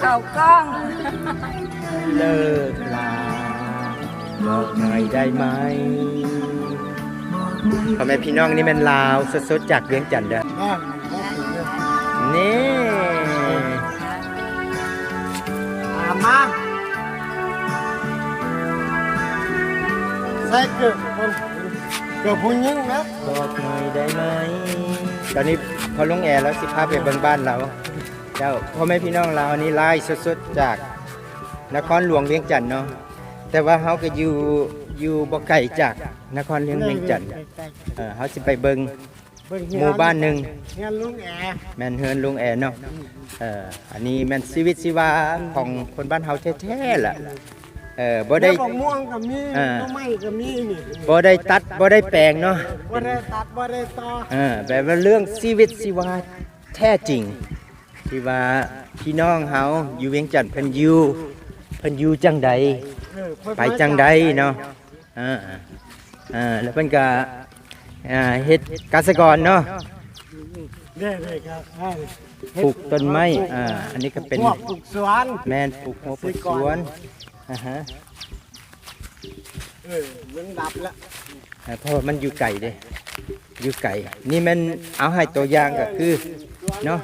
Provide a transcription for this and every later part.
ເຂົ້າກ້ອງ ເລີກລາ ບອກໜ່ອຍໄດ້ໄໝ? ພໍ່ແມ່ພີ່ນ້ອງ ນີ້ແມ່ນລາວສົດໆ ຈາກວຽງຈັນເດີ. ນີ້ ຕາມມາ ໃສ່ເກີບກ່ອນ ເກີບຜູ້ຍິງນະ. ບອກໜ່ອຍໄດ້ໄໝ? ຕອນນີ້ພໍ່ລຸງແອລາວຊິພາໄປເບິ່ງບ້ານລາວ. ເຈົ້າ ພໍ່ແມ່ພີ່ນ້ອງລາວ ອັນນີ້ລາຍສົດໆ ຈາກນະຄອນຫຼວງວຽງຈັນເນາະ, ແຕ່ວ່າເຮົາກໍຢູ່ ຢູ່ບໍ່ໄກຈາກນະຄອນຫຼວງວຽງຈັນ. ເອີ ເຮົາຊິໄປເບິ່ງ ເບິ່ງເຮືອນ ໝູ່ບ້ານໜຶ່ງ ເຮືອນລຸງແອ. ແມ່ນເຮືອນລຸງແອເນາະ. ເອີ ອັນນີ້ແມ່ນຊີວິດຊີວາຂອງຄົນບ້ານເຮົາແທ້ໆ ລະ. ເອີ ບໍ່ໄດ້ ແນວບັກມ່ວງກໍມີ ເອີ ໜໍ່ໄມ້ກໍມີນີ້. ບໍ່ໄດ້ຕັດ ບໍ່ໄດ້ແປງເນາະ. ບໍ່ໄດ້ຕັດ ບໍ່ໄດ້ຕໍ່. ເອີ ແບບວ່າເລື່ອງຊີວິດຊີວາແທ້ຈິງ ທີ່ວ່າພີ່ນ້ອງເຮົາຢູ່ວຽງຈັນ ເພິ່ນຢູ່ ເພິ່ນຢູ່ຈັ່ງໃດ ເອີ ເພິ່ນໄປຈັ່ງໃດເນາະ. ເອີ ເອີ ແລ້ວເພິ່ນກະ ເຮັດກະສະກອນເນາະ. ເດ້ໆ ກໍ ອ່າ ປູກຕົ້ນໄມ້ ປູກ ອ່າ ອັນນີ້ກໍເປັນ ປູກຮົ້ວ ປູກສວນ. ແມ່ນ ປູກຮົ້ວ ປູກສວນ. ອາຮະ ເອີ ມັນດັບລະ ເອີ ເພາະວ່າມັນຢູ່ໄກເດ້ ຢູ່ໄກ. ນີ້ແມ່ນເອົາໃຫ້ຕົວຢ່າງກໍຄືເນາະ.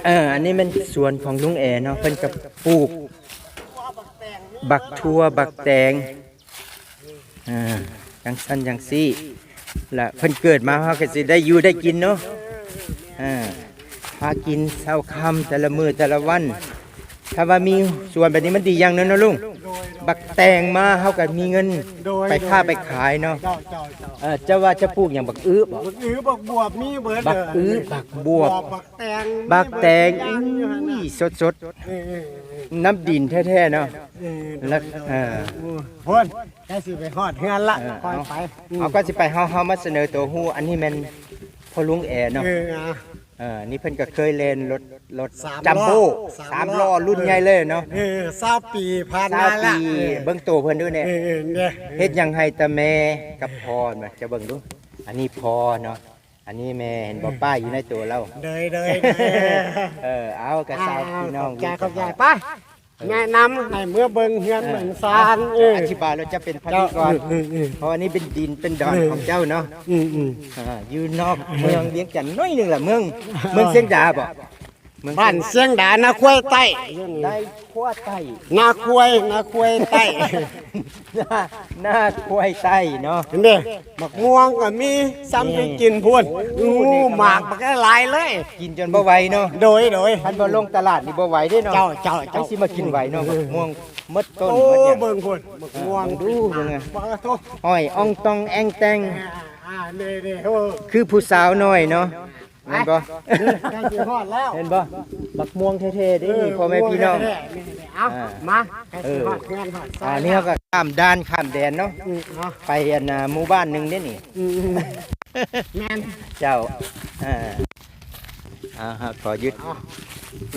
ເອີ ອັນນີ້ແມ່ນສວນຂອງລຸງແອເນາະ, ເພິ່ນກໍປູກບັກຖົ່ວບັກແຕງ ອ່າ ຈັ່ງຊັ້ນຈັ່ງຊີ້ ລະເພິ່ນເກີດມາ ເຮົາກໍຊິໄດ້ຢູ່ໄດ້ກິນເນາະ. ເອີ ຫາກິນເຊົ້າຄ່ຳແຕ່ລະມື້ແຕ່ລະວັນ. ຖ້າວ່າມີສວນແບບນີ້ມັນດີຢ່າງໜຶ່ງເນາະລຸງ, ບັກແຕງມາເຮົາກໍມີເງິນ ໂດຍ ໄປຄ້າໄປຂາຍເນາະ. ເຈົ້າ ເຈົ້າ ເຈົ້າ ເອີ ເຈົ້າວ່າຈະປູກຫຍັງ? ບັກອຶບໍ? ບັກອຶ ບັກບວບ. ບັກອຶ ບັກບວບ ບັກແຕງ ບັກແຕງ ມີເບິດ ອຸ້ຍ ສົດໆ ເອີ ເອີ ເອີ ນ້ຳດິນແທ້ໆເນາະ. ເອີ ແລ້ວ ໂດຍ ເອີ ໂດຍ ພຸ້ນ ໃກ້ຊິໄປຮອດເຮືອນລະ ເອີ ຄ່ອຍໄປ. ເຮົາກໍຊິໄປ ເຮົາ ເຮົາມາສະເໜີໂຕຮູ້. ອັນນີ້ແມ່ນພໍ່ລຸງແອເນາະ. ເອີ ອ່າ ເອີ ນີ້ເພິ່ນກໍເຄີຍແລ່ນລົດ ລົດ ສາມ ຈັມໂບ້ ສາມລໍ້ ສາມລໍ້ ລຸ້ນໃຫຍ່ເລີຍເນາະ. ເອີ ຊາວປີຜ່ານມາລະ. ຊາວປີ ເອີ ເບິ່ງໂຕເພິ່ນດູແນ່. ເອີ ເອີ ເຮັດຫຍັງໃຫ້ແຕ່ແມ່ກັບພໍ່ນະ ເຈົ້າເບິ່ງດູ. ອັນນີ້ພໍ່ເນາະ ອັນນີ້ແມ່ ເຫັນບໍ່ ປ້າຍຢູ່ໃນໂຕລາວ. ໂດຍ ໂດຍ ໂດຍ ເອີ ເອົາ ກະຊາວ ອ່າ ພີ່ນ້ອງ ຂອບໃຈ ຂອບໃຈ. ໄປ ເອີ ແນະນຳໃຫ້ເມືອເບິ່ງເຮືອນ ເອີ ເບິ່ງຊານ. ເອີ ອະທິບາຍແລ້ວຈະເປັນພະ ອ່າ ພິທີກອນ ເອີ ເອີ ເອີ ເພາະວ່ານີ້ເປັນດິນເປັນດອນ ເອີ ຂອງເຈົ້າເນາະ. ອືມໆ ອ່າ ຢູ່ນອກເມືອງວຽງຈັນໜ້ອຍໜຶ່ງລະ. ເມືອງ ເອີ ເມືອງຊຽງດາບໍ? ບ້ານຊຽງດາ ນາຄວາຍໃຕ້ ນາຄວາຍໃຕ້ ນາຄວາຍ ນາຄວາຍໃຕ້ ນາ ນາຄວາຍໃຕ້ເນາະ. ເຫັນເດ້ ໝາກມ່ວງກໍມີ ສ່ຳໄປກິນພຸ້ນ. ໂອ້ ໂອ້ ນີ້ກໍ ໝາກບັກຫຼາຍເລີຍ ກິນຈົນບໍ່ໄຫວເນາະ. ໂດຍ ໂດຍ ຄັນບໍ່ລົງຕະຫຼາດນີ້ບໍ່ໄຫວເດ້ເນາະ. ເຈົ້າ ເຈົ້າ ເຈົ້າ ໃຜຊິມາກິນໄຫວເນາະ. ອືມ ໝາກມ່ວງ ໝົດຕົ້ນ ໂອ້ ໝົດຫຍັງ. ເບິ່ງພຸ້ນ ໝາກມ່ວງ ເບິ່ງດູ ເບິ່ງ ປາໂທ ຫ້ອຍອ່ອງຕ່ອງແອ່ງແຕ່ງ ອ່າ ເດ້ໆ ໂອ້ ຄືຜູ້ສາວນ້ອຍເນາະ. ແມ່ນບໍ່? ໃກ້ຊິຮອດແລ້ວ ເຫັນບໍ່? ບັກມ່ວງແທ້ໆເດ້ນີ້ ເອີ ພໍ່ແມ່ພີ່ນ້ອງ. ເອົາ ອ່າ ມາ ໃກ້ຊິຮອດເຮືອນຮອດຊານ. ອັນນີ້ເຮົາກໍຂ້າມດ່ານຂ້າມແດນເນາະ. ອືມ ເອົາ ໄປອັນນ່າ ໝູ່ບ້ານໜຶ່ງເດ້ນີ້. ອືມ ແມ່ນ ເຈົ້າ. ອ່າ ເອົາ ເຮົາຂໍຢຸດ. ເອົາ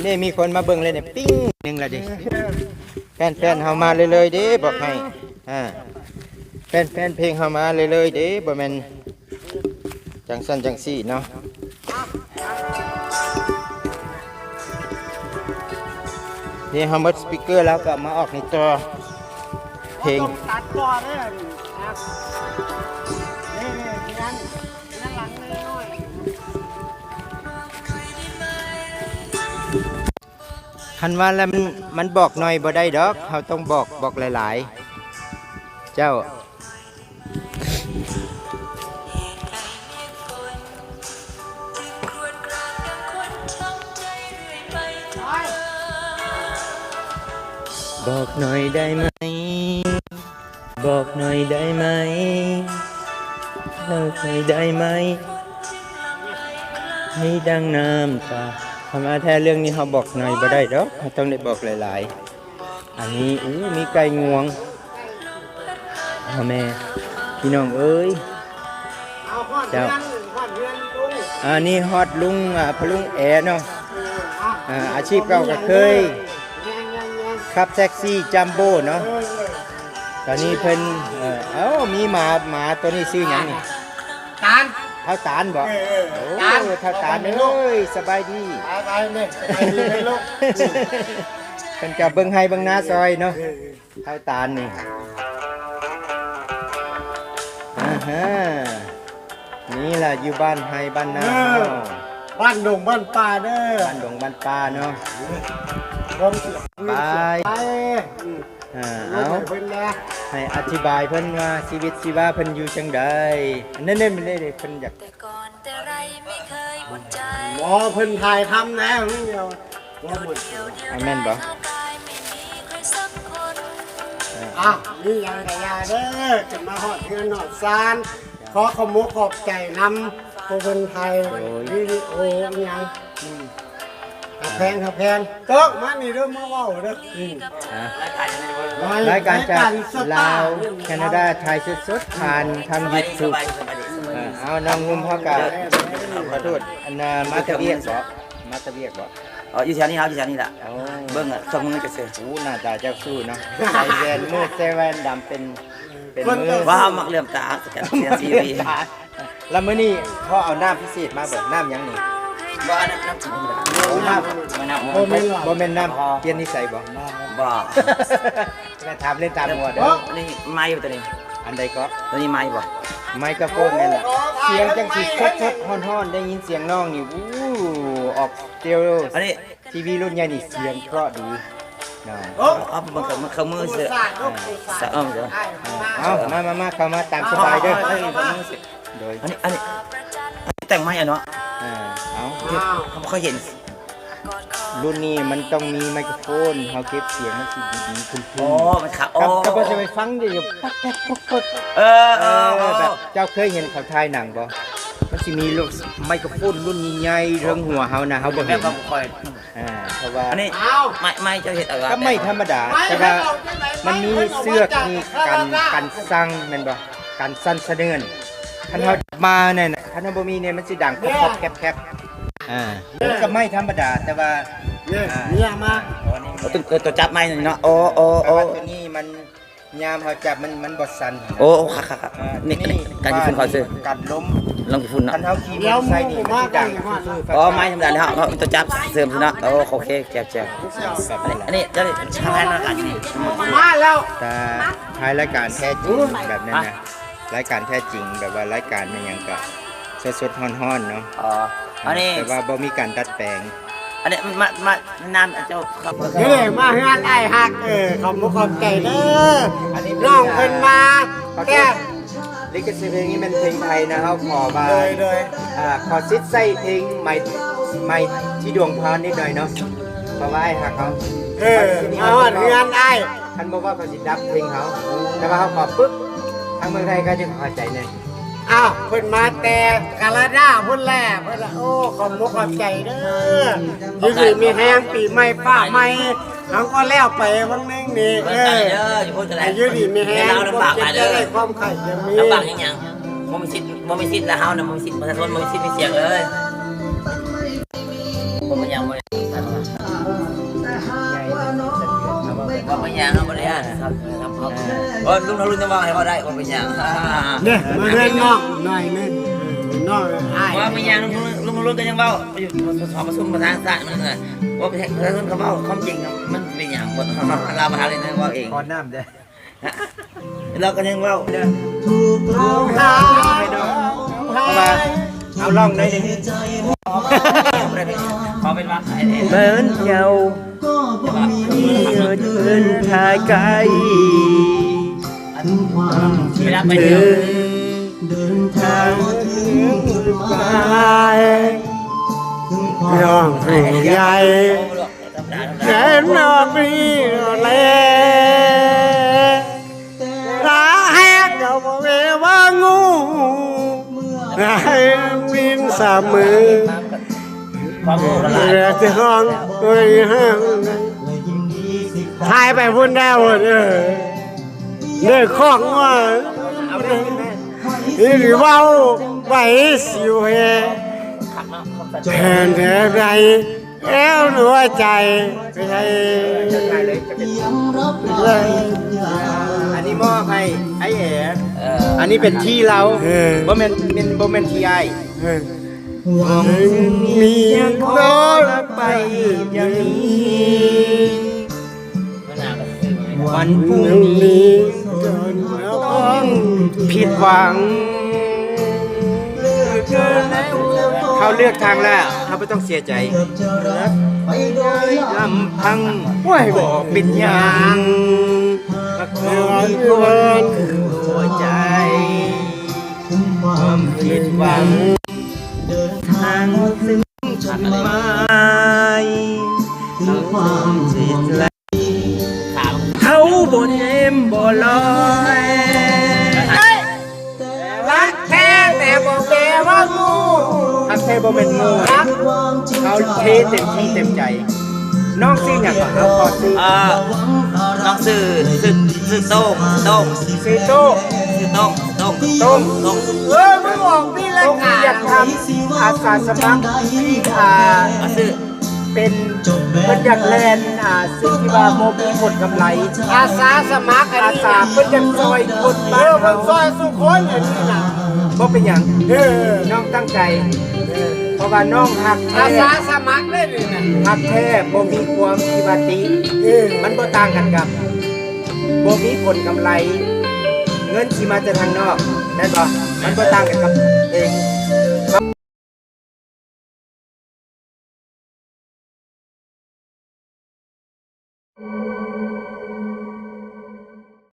ນີ້ມີຄົນມາເບິ່ງເລີຍນີ້ ປິ້ງໜຶ່ງລະເດ້. ເອີ ແຟນໆເຮົາມາເລື້ອຍໆເດ້ ບອກໃຫ້. ອ່າ ແຟນໆເພງເຮົາມາເລື້ອຍໆເດ້ ບໍ່ແມ່ນ ຈັ່ງຊັ້ນຈັ່ງຊີ້ເນາະ. ນີ້ເຮົາໝົດສະປີກເກີແລ້ວ ກໍເອົາມາອອກໃນຈໍເພງ. ຕ້ອງຕັດຕໍ່ເດີ ນີ້ ນີ້ ນີ້ ອັນ ອັນຫຼັງນ້ອຍ. ຄັນວ່າແລ້ວມັນ ມັນບອກໜ້ອຍບໍ່ໄດ້ດອກ ເຮົາຕ້ອງບອກ ບອກຫຼາຍໆ ເຈົ້າ. ບອກໜ້ອຍໄດ້ໄໝ? ບອກໜ້ອຍໄດ້ໄໝ? ບອກໜ້ອຍໄດ້ໄໝ? ໃຫ້ດັ່ງນ້ຳຕາ. ທຳມະດາແທ້ເລື່ອງນີ້ເຮົາບອກໜ້ອຍບໍ່ໄດ້ດອກ ເຮົາຕ້ອງໄດ້ບອກຫຼາຍໆ. ອັນນີ້ ອູ້ ມີໄກ່ງວງ. ພໍ່ແມ່ພີ່ນ້ອງເອີຍ ເຈົ້າ. ອັນນີ້ຮອດລຸງ ອ່າ ພໍ່ລຸງແອເນາະ. ອ່າ ອາຊີບເກົ່າກໍເຄີຍຂັບແທັກຊີຈັມໂບ້ເນາະ. ຕອນນີ້ເພິ່ນ ເອີ ເອົ້າ ມີໝາ ໝາຕົວນີ້ຊື່ຫຍັງນີ້? ຕານ. ທ້າວຕານບໍ? ເອີ ເອີ ໂອ້ ຕານ ທ້າວຕານເອີຍ ສະບາຍດີ ສະບາຍດີແມ່ ສະບາຍດີແມ່ລູກ ເພິ່ນກະເບິ່ງໄຮ່ເບິ່ງນາຊ່ອຍເນາະ ເອີ ທ້າວຕານນີ້ ອາຮະ ນີ້ລະຢູ່ບ້ານໄຮ່ບ້ານນາເຮົາ ເອີ ບ້ານດົງບ້ານປ່າເດີ ບ້ານດົງບ້ານປ່າເນາະ ເອີ ໄປ ໄປ ອືມ ອ່າ ເອົາ ເພິ່ນນະ ໃຫ້ອະທິບາຍເພິ່ນວ່າຊີວິດຊີວາເພິ່ນຢູ່ຈັ່ງໃດ ອັນນັ້ນເດ້ ເພິ່ນຢາກ ແຕ່ກ່ອນແຕ່ໄລໄມ່ເຄີຍອຸ່ນໃຈ ບໍ່ ເພິ່ນຖ່າຍທຳແລ້ວ ບໍ່ໝົດ ແມ່ນບໍ່? ອ່ະ ມີຫຍັງກະຢ່າເດີ ຈົນມາຮອດເຮືອນຮອດຊານ ຂໍຂອບມຸກຂອບໃຈນຳ ຜູ້ເພິ່ນຖ່າຍວິດີໂອອີ່ຫຍັງ ອືມ ຮັກແພງ ຮັກແພງ ໂຕະ ມານີ້ເດີ ມາເວົ້າເດີ ອືມ ອ່າ ລາຍການຈາກລາວ ແຄນາດາ ຖ່າຍສົດໆ ຜ່ານທາງຢູທູບ ເອີ ເອົາ ນ້ອງໜຸ່ມເຮົາກະ ຂໍໂທດ ອັນນ່າ ມາແຕ່ວຽກບໍ? ມາແຕ່ວຽກບໍ? ເອີ ຢູ່ແຖວນີ້ ເຮົາຢູ່ແຖວນີ້ລະ ໂອ້ ເບິ່ງ ເອີ ຊ່ອງມືຈະເຊີ ໂອ້ ໜ້າຕາເຈົ້າສູ້ເນາະ ໃສ່ແວ່ນ ໝວກໃສ່ແວ່ນດຳ ເປັນ ເປັນມື ວ່າເຮົາມັກເຫຼື້ອມຕາກັນ ເສຍຊີວິດ ແລ້ວມື້ນີ້ພໍ່ເອົານ້ຳພິເສດມາບໍ່? ນ້ຳຫຍັງນີ້? ບໍ່ ອັນນັ້ນນ້ຳກິນທຳມະດາ ໂອ້ ນ້ຳ ບໍ່ແມ່ນ ບໍ່ແມ່ນນ້ຳປ່ຽນນິໄສບໍ່? ບໍ່ ແມ່ນຖາມເລ່ນຖາມຫົວເດີ ໂອ້ ອັນນີ້ໄມບໍ່ຕົວນີ້? ອັນໃດເກາະ? ຕົວນີ້ໄມບໍ່? ໄມໂຄຣໂຟນແມ່ນລະ ສຽງຈັ່ງຊິສົດໆ ຮ້ອນໆ ໄດ້ຍິນສຽງນ້ອງນີ້ ອູ້ ອອກສະເຕຣີໂອ ອັນນີ້ ທີວີລຸ້ນໃຫຍ່ນີ້ສຽງເພາະດີເນາະ ເອົາ ເອົາເບິ່ງເຄື່ອງມືເຊື່ອ ສະເອີ ເອົາ ມາ ມາ ມາ ເຂົ້າມາຕາມສະບາຍເດີ ໂດຍ ອັນນີ້ ອັນນີ້ ອັນນີ້ແຕ່ງໃໝ່ອະເນາະ ເອີ ເອົາ ເຮົາບໍ່ເຄີຍເຫັນ ລຸ້ນນີ້ມັນຕ້ອງມີໄມໂຄຣໂຟນ ເຮົາເກັບສຽງມັນຊິດີໆ ຄຸນໆ ໂອ້ ມັນຄັກ ໂອ້ ກໍບໍ່ໄດ້ໄປຟັງຢູ່ ປັກໆ ເອີ ເອີ ເອີ ແບບເຈົ້າເຄີຍເຫັນເຂົາຖ່າຍໜັງບໍ່? ມັນຊິມີໄມໂຄຣໂຟນລຸ້ນໃຫຍ່ໆ ເທິງຫົວເຮົານະ ເຮົາບໍ່ເຫັນ ແບບວ່າບໍ່ຄ່ອຍ ອ່າ ເພາະວ່າ ອັນນີ້ ໄມ້ ໄມ້ເຈົ້າເຮັດເອົາ ກໍໄມ້ທຳມະດາ ແຕ່ວ່າມັນມີເຊືອກ ມີກັນ ກັນສັ່ນແມ່ນບໍ່? ກັນສັ່ນສະເໜືອນ ຄັນເຮົາມາແນ່ນະ ຄັນເຮົາບໍ່ມີນີ້ມັນຊິດັງແຄບໆ ອ່າ ກໍໄມ້ທຳມະດາ ແຕ່ວ່າ ນີ້ ອ່າ ເມຍມາ ໂອ້ ຕົວ ຕົວຈັບໄມ້ນີ້ເນາະ ໂອ້ ໂອ້ ແຕ່ວ່າ ໂອ້ ຕົວນີ້ມັນ ຍາມເຮົາຈັບມັນ ມັນບໍ່ສັ່ນຫັ້ນນະ ໂອ້ ຄັກໆໆ ອ່າ ນີ້ ນີ້ ກັນຂີ້ຝຸ່ນເຂົາຊື່ ກັນລົມ ລົມຂີ້ຝຸ່ນເນາະ ຄັນເຮົາຂີ່ມໍເຕີໄຊນີ້ມັນຊິດັງ ອໍ ໄມ້ທຳມະດາເຮົາ ເຮົາຕ້ອງຈັບເສີມເນາະ ໂອ້ ໂອເຄ ແຈວໆ ອັນນີ້ ອັນນີ້ເຈົ້າທາງໃນມາກັນ ມາແລ້ວ ຕາຖ່າຍລາຍການແທ້ຈິງແບບນັ້ນນະ ລາຍການແທ້ຈິງ ແບບວ່າລາຍການແມ່ນຫຍັງກະສົດໆ ຮ້ອນໆ ເນາະ ອໍ ອັນນີ້ ແຕ່ວ່າບໍ່ມີການດັດແປງ ອັນນີ້ມາ ມາ ນານເຈົ້າ ນີ້ມາເຮືອນອ້າຍຮັກ ເອີ ຂອບມຸກຂອບໃຈເດີ ນ້ອງເພິ່ນມາແຕ່ ລິຂະສິດເພງນີ້ແມ່ນເພງໄທນະ ເຮົາຂໍວ່າ ໂດຍ ໂດຍ ອ່າ ຂໍສິດໃຊ້ເພງໄມ ໄມທີ່ດວງພານນິດໜ້ອຍເນາະ ເພາະວ່າອ້າຍຮັກເຮົາ ເອີ ມາຮອດເຮືອນອ້າຍ ຄັນບໍ່ເວົ້າເຂົາຊິດັບເພງເຮົາ ແຕ່ວ່າເຮົາຂໍປຶບ ທາງເມືອງໄທເຂົາຈະເຂົ້າໃຈແນ່ ອ້າວ ເພິ່ນມາແຕ່ກາລາດາພຸ້ນແຫຼະ ເພິ່ນລະ ໂອ້ ຂອບມຸກຂອບໃຈເດີ ຢູ່ດີມີແຮງ ປີໃໝ່ຟ້າໃໝ່ ເຮົາກໍແລ້ວໄປວັນໜຶ່ງນີ້ ເອີ ໃຫ້ຢູ່ດີມີແຮງ ຄວາມເຈັບຢ່າໄດ້ ຄວາມໄຂ້ຢ່າມີ ລຳບາກຫຍັງ ບໍ່ມີສິດ ບໍ່ມີສິດລະເຮົານະ ບໍ່ມີສິດ ປະຊາຊົນບໍ່ມີສິດມີສຽງເລີຍ. ບໍ່ເປັນຫຍັງ ບໍ່ເປັນຫຍັງ ເຮົາບໍ່ໄດ້ຢ້ານ ເອີ ລຸງທະລຸນຍັງເວົ້າໃຫ້ເວົ້າໄດ້ ບໍ່ເປັນຫຍັງ ເດ້ ມາເຮືອນນ້ອງໜ້ອຍໜຶ່ງ ນ້ອງອ້າຍ ບໍ່ເປັນຫຍັງ ລຸງທະລຸນກໍຍັງເວົ້າຢູ່ ປະຊຸມປະທານສະ ບໍ່ເປັນຫຍັງ ປະຊາຊົນກໍເວົ້າຄວາມຈິງ ມັນເປັນຫຍັງ ລາວປະທານເລີຍເວົ້າເອງ ຂໍນ້ຳເດີ້. ລາວກໍຍັງເວົ້າເດີ ເພາະວ່າເອົາລອງໜ້ອຍໜຶ່ງ ຂໍເປັນວ່າ ເດີນເຈົ້າ ເດີນທາງໄກ ເດີນທາງໄກ ນ້ອງຜູ້ໃຫຍ່ ແມ່ນອອກນີ້ແລະ ລາແຮກກໍບໍ່ເວວ່າງູ ໃຫ້ວິນສາມມື ເຫຼືອຈະຮ້ອງໂອຍ ຖ່າຍໄປພຸ້ນແລ້ວເດີ ເດີຂອງວ່າ ນີ້ເວົ້າໄວ້ຊິວແຮ ແທນແທ້ໃດ ແອວຫົວໃຈ ອັນນີ້ມອບໃຫ້ອ້າຍແອ ເອີ ອັນນີ້ເປັນທີ່ລາວ ເອີ ບໍ່ແມ່ນ ແມ່ນ ບໍ່ແມ່ນທີ່ອ້າຍ ເອີ ຫວັງ ຫວັງ ມີ ມີ ຂໍ ຂໍ ໄປ ຢ່າມີ ວັນ ວັນ ວັນ ພ ພຸ່ງ ພຸ່ງ ນີ້ ນີ້ ຕ້ອງ ຜິດຫວັງ ເຮົາເລືອກທາງແລ້ວ ເຮົາບໍ່ຕ້ອງເສຍໃຈ ເລືອກ ໄປ ດ້ວຍ ລຳພັງ ໂອ້ຍ ບໍ່ເປັນຫຍັງ ເພາະມີຄົນ ຄື ຫົວໃຈ ຄວາມ ຜິດຫວັງ ເດີນທາງ ຊຶ່ງ ຈຸດໝາຍ ຄື ຄວາມ ເຮົາບໍ່ເຕັມ ບໍ່ຮ້ອຍ ເອີຍ ແຕ່ວ່າ ຮັກແທ້ແຕ່ບໍ່ແປວ່າໂງ່ ຮັກແທ້ບໍ່ແມ່ນໂງ່ ຮັກ ເຮົາເທເຕັມທີ່ເຕັມໃຈ ນ້ອງຊື່ຫຍັງເກາະ? ນ້ອງຊື່ ເອີ ນ້ອງຊື່ ຊື່ ຊື່ໂຕ້ງ ໂຕ້ງ ຊື່ໂຕ້ງ ຊື່ໂຕ້ງ ໂຕ້ງ ໂຕ້ງ ໂຕ້ງ ເອີ ມຶງອອກມີລາຍການ ຢາກທຳອາສາສະໝັກ ທີ່ ອ່າ ເປັນ ເພິ່ນຢາກແລ່ນ ອ່າ ສິ່ງທີ່ວ່າບໍ່ມີຜົນກຳໄລ ອາສາສະໝັກ ອາສາ ເພິ່ນຢາກຊ່ອຍຄົນບ້ານເຮົາ ເອີ ເພິ່ນຊ່ອຍສູ່ຄົນ ອັນນີ້ນະ ບໍ່ເປັນຫຍັງ ເອີ ນ້ອງຕັ້ງໃຈ ເອີ ເພາະວ່ານ້ອງຮັກແທ້ ອາສາສະໝັກເດ້ນີ້ນະ ຮັກແທ້ບໍ່ມີຄວາມທີ່ວ່າຕິ ເອີ ມັນບໍ່ຕ່າງກັນກັບ ບໍ່ມີຜົນກຳໄລ ເງິນຊິມາຈາກທາງນອກ ແມ່ນບໍ່? ມັນບໍ່ຕ່າງກັນກັບເອງ